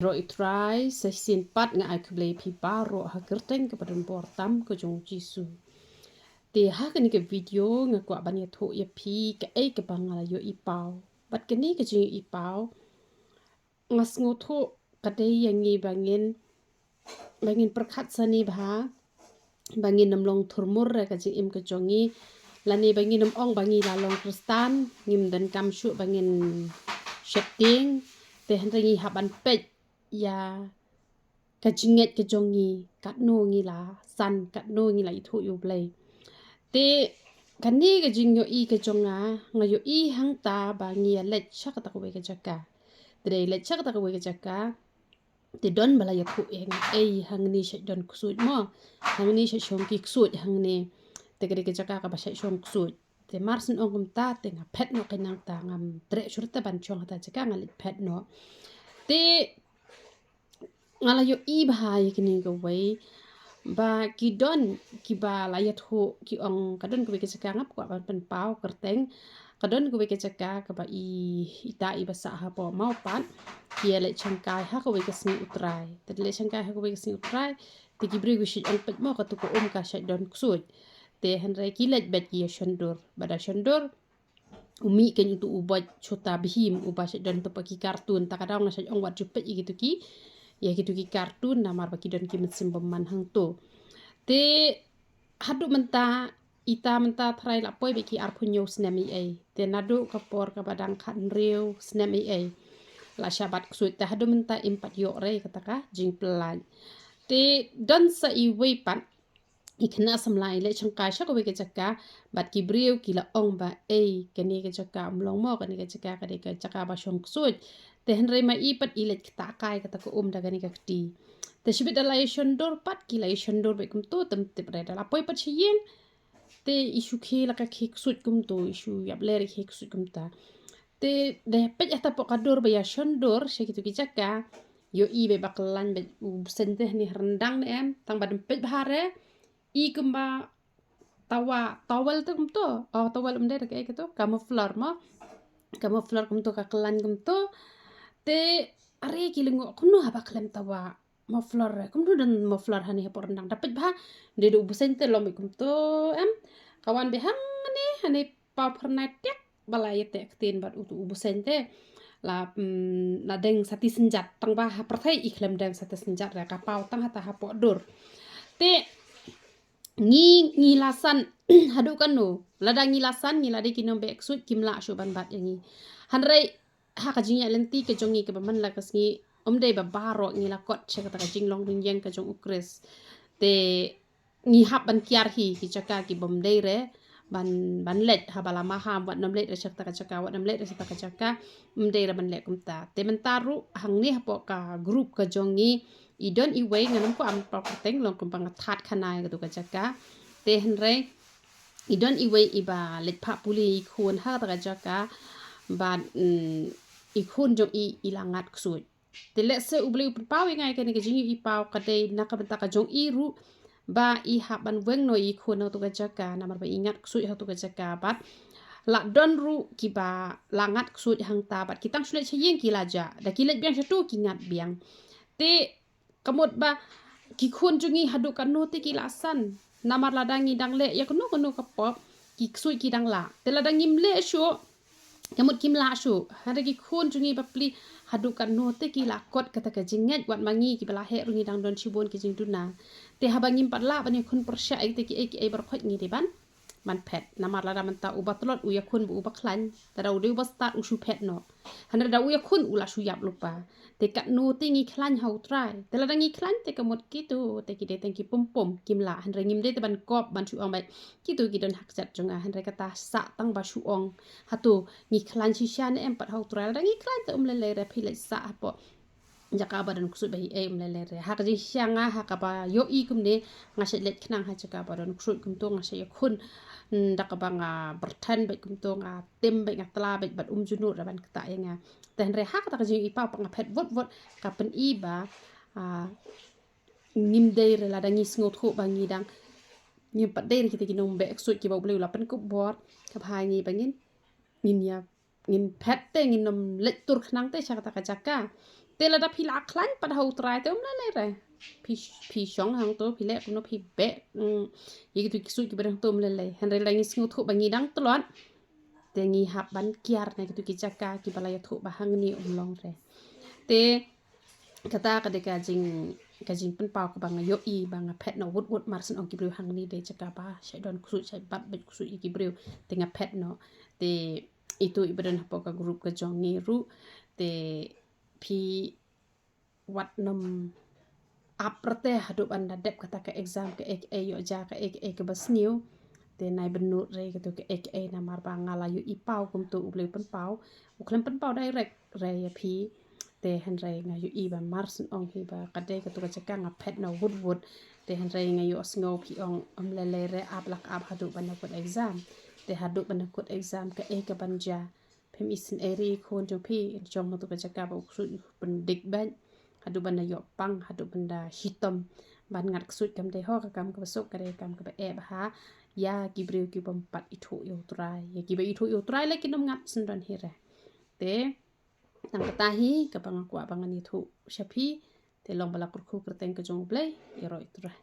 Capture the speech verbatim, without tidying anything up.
Roh i Trai, sa shisien pat nga ai khublei phi baroh ha kyrteng kaba don bor tam ka jong u Jisu. Te ha kane ka video nga kwah ban ïathuh ïa phi kaei kaba nga la ïohi paw. Bad kane ka jingïohi paw nga sngewthuh ka dei ïa ngi ba ngin, ba ngin pyrkhat sani bha, ba ngin ym long thurmur re ka jingim ka jong ngi, lane ba ngin ym ong ba ngi la long Khristan, ngim donkam shuh ba ngin sheptieng, te hynrei ngi hap ban peit ïa ka jingngeit ka jong ngi, katno ngi la san, katno ngi la ithuh ïa u Blei. Te kane ka jingïohi ka jong nga, nga ïohi hangta ba ngi ïa leit sha kata kawei ka jaka. Te da leit sha kata kawei ka jaka, te don ba la ïathuh ïa nga, ei, hangne shait don ksuid mo, hangne shait shong ki ksuid hangne. Te ka dei ka jaka kaba shait shong ksuid. Te mar shen ong kumta te nga phet noh, kane nangta ngam treh shuh te ban shong hata jaka, nga leit phet noh. Te nga la ïohi bha ïa kane kawei ba ki don kiba la ïathuh, ki ong ka don kawei ka jaka, nga kwah ban pynpaw kyrteng, ka don kawei ka jaka kaba i, ita iba sah hapoh Mawpat ki ïa leit shangkai ha kawei ka sngi U Trai. Te da leit shangkai ha kawei ka sngi U Trai, te ki briew ki shait ong, peit mo, katu ka um ka shait don ksuid. Te hynrei ki leit beit ki ïa shondur. Bad da shondur, u mih kein utu u Bhoit Chhota Bheem uba shait don tu pa ki cartoon, ta ka daw nga shait ong wat ju peit ïa kitu ki, ïa kitu ki cartoon, namar ba ki don ki mynsiem bymman hangto. Te haduh mynta, ita mynta tharai la poi beit ki arphew hynñiew snem ei ei. Te naduh ka por kaba dang khathynriew snem ei ei la shah bat ksuid, te haduh mynta im pat ïoh re kata ka jingpyllait. Te don sa iwei pat i khynnah samla i leit shangkai sha kawei ka jaka, bad ki briew ki la ong ba, ei, kane ka jaka ym long mo, kane ka jaka ka dei ka jaka ba shong ksuid. Te hynrei ma i pat i leit ktah kai kata ka um da kane ka kti. Te shibit da la ïa shondur pat, ki la ïa shondur beit kumto, te ym tip re, da la poi pat sha ïing, te i shu khie la ka khie ksuid kumto, i shu ïap leh i khie ksuid kumta. Te da peit hata poh ka dur ba ïa shondur sha kitu ki jaka, ïohi beit ba khlaiñ beit u bseiñ te hangne ha ryndang ne em, tang ba da peit bha re, i kumba tawa, towel te kumto, oh, towel ym dei re, kaei kato, ka muffler mo, ka muffler kumto, ka khlaiñ kumto. Te are ki lyngngoh, kumno haba khlem tawa muffler re, kumno don muffler hangne hapoh ryndang, da peit bha, dei da u bseiñ te lom beit kumto em, ka wan beit hangne, hangne paw phyrnai tiak ba la ïa teh ktien bad utu u bseiñ te. La, mm, la deng sati synjat, tang ba ha pyrthei i khlem deng sati synjat re, ka paw tang hata hapoh dur. Te ngi, ngi la san haduh kano, lada ngi la san, ngi la dei ki nongbeh ksuid, kim lah shuh ban bat ïa ngi. Hynrei ha ka jingïaid lynti ka jong ngi kaba man la ka sngi, ym dei ba baroh ngi la kot sha kata ka jinglong dang ïeng ka jong u Khrist. Te ngi hap ban kiar hi ki jaka ki bym dei re ban, ban leit, haba la maham, wat nym leit re sha kata ka jaka, wat nym leit re sha kata ka jaka, ym dei re ban leh kumta. Te mynta ruh hangne hapoh ka group ka jong ngi, i don iwei, ngan ym kwah ban pynpaw kyrteng, long kumba nga thad khana ïa katu ka jaka. Te hynrei i don iwei iba leit phah pule ïa i khun ha kata ka jaka, bad, mm, i khun jong i i la ngat ksuid. Te lehse U Blei u pynpaw ïa nga ïa kane ka jingïohi paw ka dei na ka bynta ka jong i ruh, ba i hap ban weng noh ïa i khun ha katu ka jaka, namar ba i ngat ksuid ha katu ka jaka, bad la don ruh kiba la ngat ksuid hangta, bad ki tang shu leit sha ïing ki la jah, da ki leit biang shatu ki ngat biang. Te ka mut ba ki khun jong ngi haduh katno te ki la san, namar lada ngi dang leh ïa kano kano ka pop, ki ksuid ki dang lah. Te lada ngim leh shuh, ka mut kim lah shuh. Hynrei ki khun jong ngi bapli haduh katno te ki la kot kata ka jingngeit, wat ma ngi kiba la heh ruh ngi dang don shibun ki jingduna. Te haba ngim pat lah ban ïakhun pyrshah ïa kita kiei kiei baroh, ngi dei ban, ban phet. Namar lada mynta uba tlot u ïakhun bad uba khlaiñ, lada u dei uba stad u shu phet noh. Hynrei da u ïakhun u la shu ïap lypa. Te katno te ngi khlaiñ ha U Trai. Te lada ngi khlaiñ te ka mut kitu te ki dei tang ki pum pum, kim lah. Hynrei ngim dei te ban kop ban shu ong ba kitu ki don ha kjat jong nga. Hynrei kata sah tang ba shu ong, hato ngi khlaiñ shisha ne em pat ha U Trai. Lada ngi khlaiñ te um lei lei re, phi leit sah hapoh jaka ba don ksuid ba hi ei, um lei lei re. Ha ka jingshisha nga, ha kaba ïohi kumne, nga shait leit khnang ha jaka ba don ksuid kumto, nga shait ïakhun, mm, da kaba nga byrthen beit kumto, nga tim beit, nga tla beit, bad um ju nud re ban ktah ïa nga. Te hynrei ha kata ka jingïohi paw pat nga phet vot vot, ka pyni ba, ah, ngim dei re, lada ngi sngewthuh ba ngi dang, ngim pat dei re kita ki nongbeh ksuid kiba U Blei u la pynkup bor, ka bha ïa ngi ba ngin, ngin ïa, ngin phet te, ngin ym leit tur khnang te sha kata ka jaka. Te lada phi la khlaiñ pat ha U Trai te um lei lei re. Phi, phi shong hangto, phi leh kumno, phi beh, mm, ïa kitu ki ksuid kiba don hangto um lei lei. Hynrei la ngi sngewthuh ba ngi dang tlot. Te ngi hap ban kiar na kitu ki jaka kiba la ïathuh ba hangne um long re. Te kata ka dei ka jing, ka jingpynpaw kaba nga ïohi ba nga phet noh wut wut mar shen ong ki briew hangne dei jaka ba shait don ksuid, shait bat beit ksuid ïa ki briew. Te nga phet noh. Te itu iba don hapoh ka group ka jong ngi ruh. Te phi wat nym ap rte haduh ban da dep kata ka exam kaei kaei ïoh ja kaei kaei kaba sniew. Te nai bynnud re katu kaei kaei namar ba nga la ïohi paw kumtu U Blei u pynpaw. U khlem pynpaw direct re ïa phi. Te hynrei nga ïohi ba mar shen ong hi ba ka dei katu ka jaka nga phet noh wut wut. Te hynrei nga ïohsngew phi ong um lei lei re, ap la ka ap haduh ban da kut exam. Te haduh ban da kut exam kaei kaban ja. Phim isynei re i khun jong phi, jong hangtu ka jaka ba u ksuid u pyndik beit. Haduh ban da ïoh pang, haduh ban da shitom. Ban ngat ksuid kam dei ho ka kam kaba suk, ka dei ka kam kaba eh bha. Ïa ki briew ki bym pat ithuh ïa U Trai. Ïa kiba ithuh ïa U Trai lei kin ym ngat shen don hi re. Te tang kata hi kaba nga kwah ba ngan ïathuh sha phi. Te long ba la kyrkhu kyrteng ka jong U Blei, ïaroh ïa U Trai.